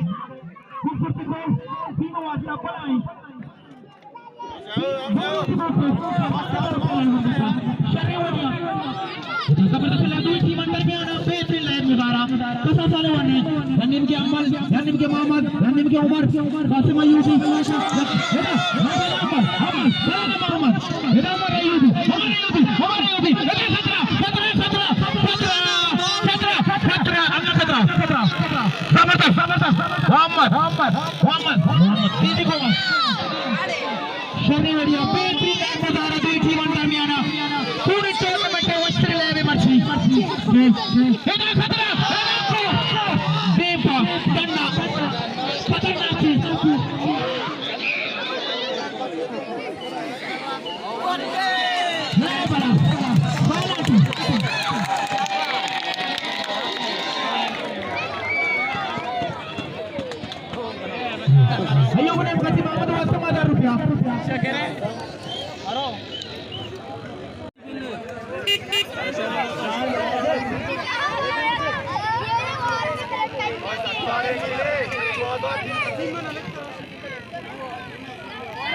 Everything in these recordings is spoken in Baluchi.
خوبصورتی گول، ٹیم واسطہ بلائیں۔ زبردست لہدو، ٹیم اندر میں آنا، بہترین لہد مزارا۔ کسا سالے ونی، رنیم کے امل، رنیم کے محمد، رنیم کے عمر، قاسم ایوبی۔ محمد، محمد، محمد، عمر ایوبی، عمر ایوبی، عمر ایوبی۔ خطرہ، خطرہ، خطرہ، خطرہ، خطرہ، خطرہ، اللہ خطرہ۔ زبردست، زبردست۔ محمد، محمد، محمد، محمد، تیزی کو۔ شریں وڑیا بہترین مزارہ دوئی ٹیمانی درمیانا۔ پورے ٹورنامنٹ ءِ وشتریں لیب مرچی۔ ادا خطرہ، دیم پا، ڈنا، خطرناک چیز۔ نئے بڑا، بالا ٹی۔ ایوب نے کتی محمد واسطہ ہزار روپیہ۔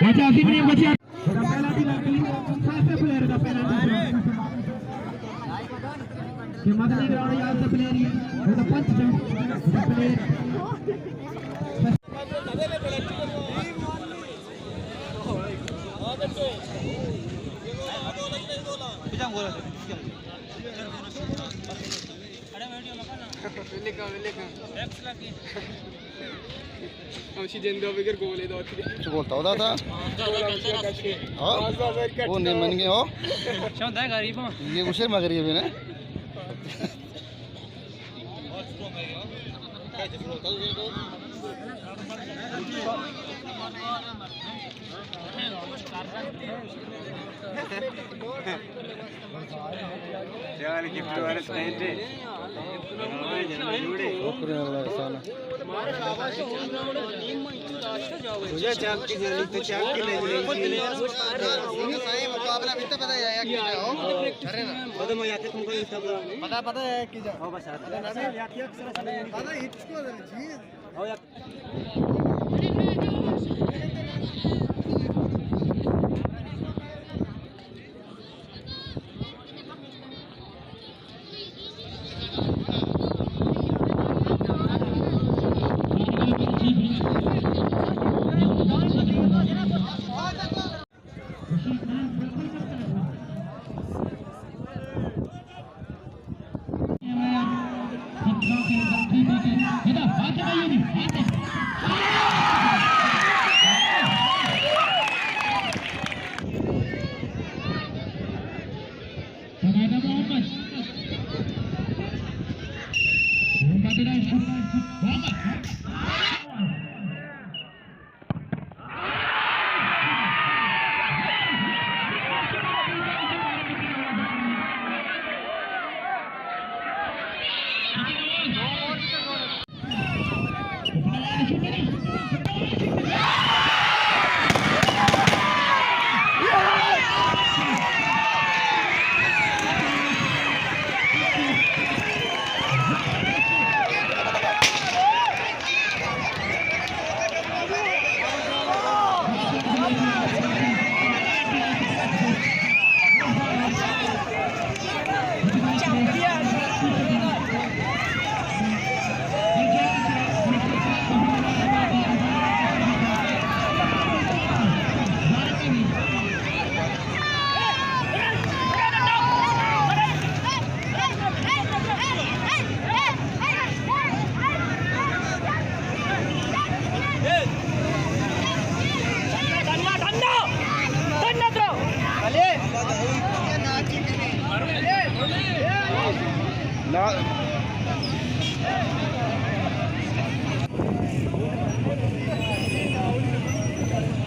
واجہ عظیم نے بچے۔ پہلا بھی لگ گئی، خاصے پلیئر دا پہلا بھی۔ کہ مدنی گراؤنڈ یاد سے پلیئر ہی، وہ تو پنچ جو، وہ تو پلیئر۔ ہمشی جندو بگر گولے دو۔ چو گول تو داتا؟ ہاں؟ وہ نہیں من گئے ہو؟ شما دہ غریب ہو۔ یہ اسے مغرب ہے نا؟ شکر اللہ احسان۔ مقابلہ بیتا پتہ ہے یا کہ پتہ پتہ ہے کہ جا۔ پتہ ہچ کو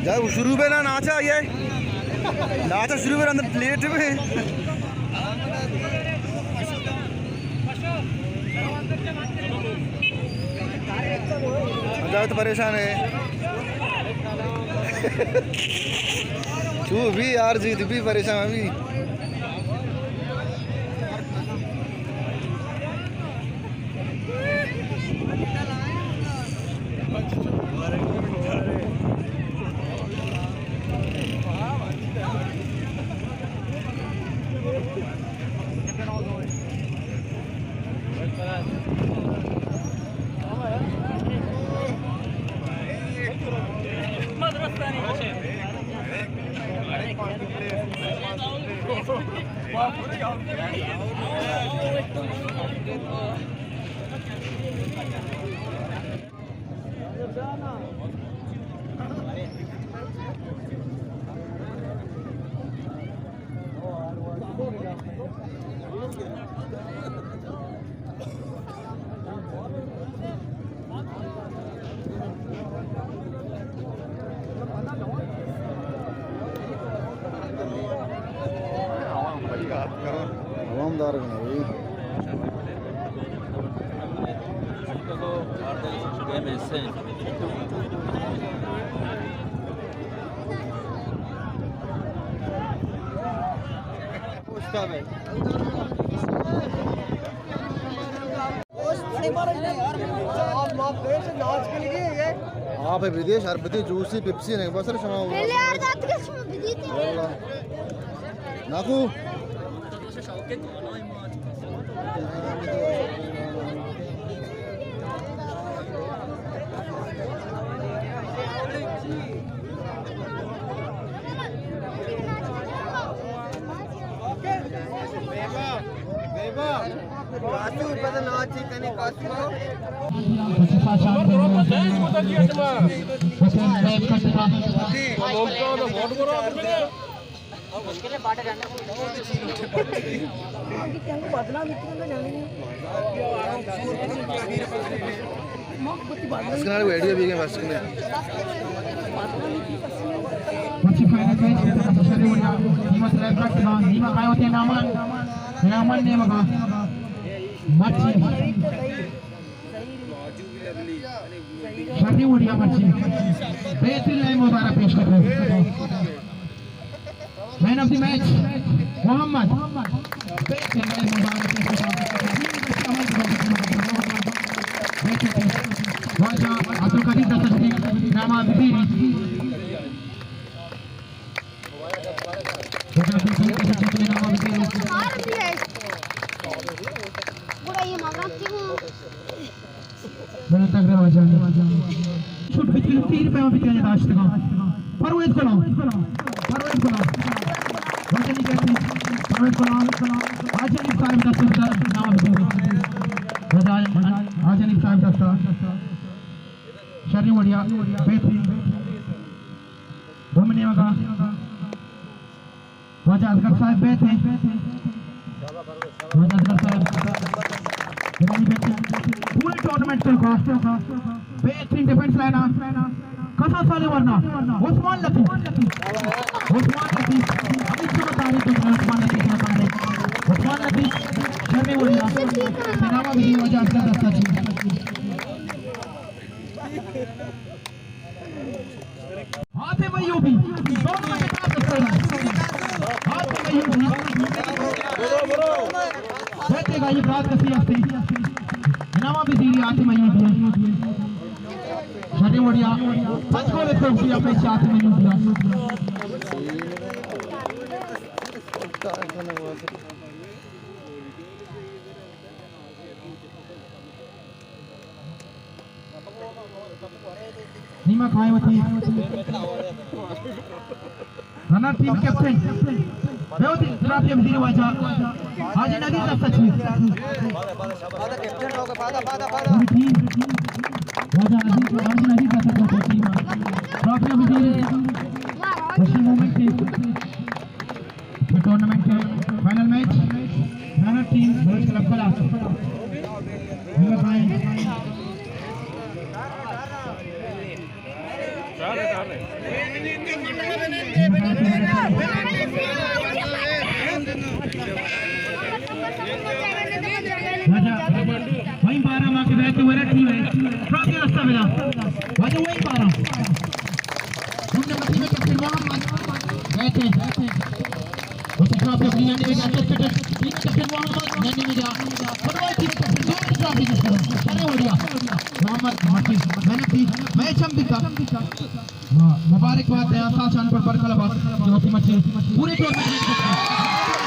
جاؤ، شروع بے نا، ناچا آئی ہے۔ ناچا شروع بے، اندر پلیٹ میں۔ جاؤ تو پریشان ہے۔ تو بھی یار جیت بھی پریشان بھی۔ عوام دار بنا بھائی۔ آپ ءَ بدے، شربتے، جوسے، پیپسی نہیں، بس شما پہلے یار دات کے شما بدیتے۔ واللہ۔ ناکو۔ اسکان ویڈیو بھی گئے بس کنے۔ مرچی فائنل میچ کے ساتھ شری وڑیا نیمہ سلیب کٹ نا، نیمہ کائے ہوتے نامان، نامان نیمہ کا۔ مرچی شری وڑیا مرچی بہترین لائن مبارک پیش کرتے۔ مین آف دی میچ محمد۔ واجہ عبدالقدیر دستگیر نامہ بزیری۔ واجہ عبدالقدیر دستگیر نامہ بزیری۔ بلے تگڑے واجہ۔ چھوٹ بچی تیر پہ بچی داشتگا۔ پرویز کلام۔ پرویز کلام۔ واجہ نہیں کہتی۔ پرویز کلام۔ واجہ نہیں صاحب دستا۔ نام دو۔ واجہ، واجہ نہیں صاحب دستا۔ شری وڑیا۔ بہترین۔ دومی نیمگا۔ واجہ اصغر صاحب بیت ہیں۔ واجہ اصغر صاحب۔ پورے ٹورنامنٹ کو بہترین ڈیفنس لائن۔ کسا سالے ورنا۔ عثمان لطیف۔ عثمان لطیف۔ ہمیشہ تاریخ میں عثمان لطیف نے بنائے۔ عثمان لطیف۔ شرمی وڑیا۔ سلامہ بھی واجہ اصغر دستا جی۔ حاتم ایوبی، ٹورنامنٹ ءِ ٹاپ اسکورر۔ حاتم ایوبی۔ کہتے گا یہ برات کسی ہستی۔ انعامہ بزیری حاتم ایوبی۔ شریں وڑیا۔ پنچ گول اسکور کیا پیش حاتم ایوبی۔ نیمہ کھائے وتی۔ Runner team captain. بہت ہی ٹرافی وزیر واجہ۔ حاجی ندیم دستا چی۔ واجہ ندیم، حاجی ندیم دستا چی۔ ٹرافی وزیر۔ خوشی مومنٹ کی۔ ٹورنامنٹ کے final match, runner team Baloch club کلا۔ واجہ، وہیں بارہ ماہ کے رہتے ہوئے ٹیم ہے۔ ٹرافی رستہ ملا۔ واجہ، وہیں بارہ۔ تم نے مدینہ کے فرمان گئے تھے۔ اسے ٹرافی اپنی نانی میں جا، کیپٹن، ٹیم کیپٹن محمد نانی میں جا۔ فٹبال ٹیم کیپٹن، دو ٹرافی جس کرو۔ ارے وڑیا۔ محمد مکی، محنت تھی، میچ ہم بھی تھا۔ ہاں، مبارکباد دیاں ساچان پر برکلبا، جو ہوتی مچی پورے ٹورنامنٹ میں۔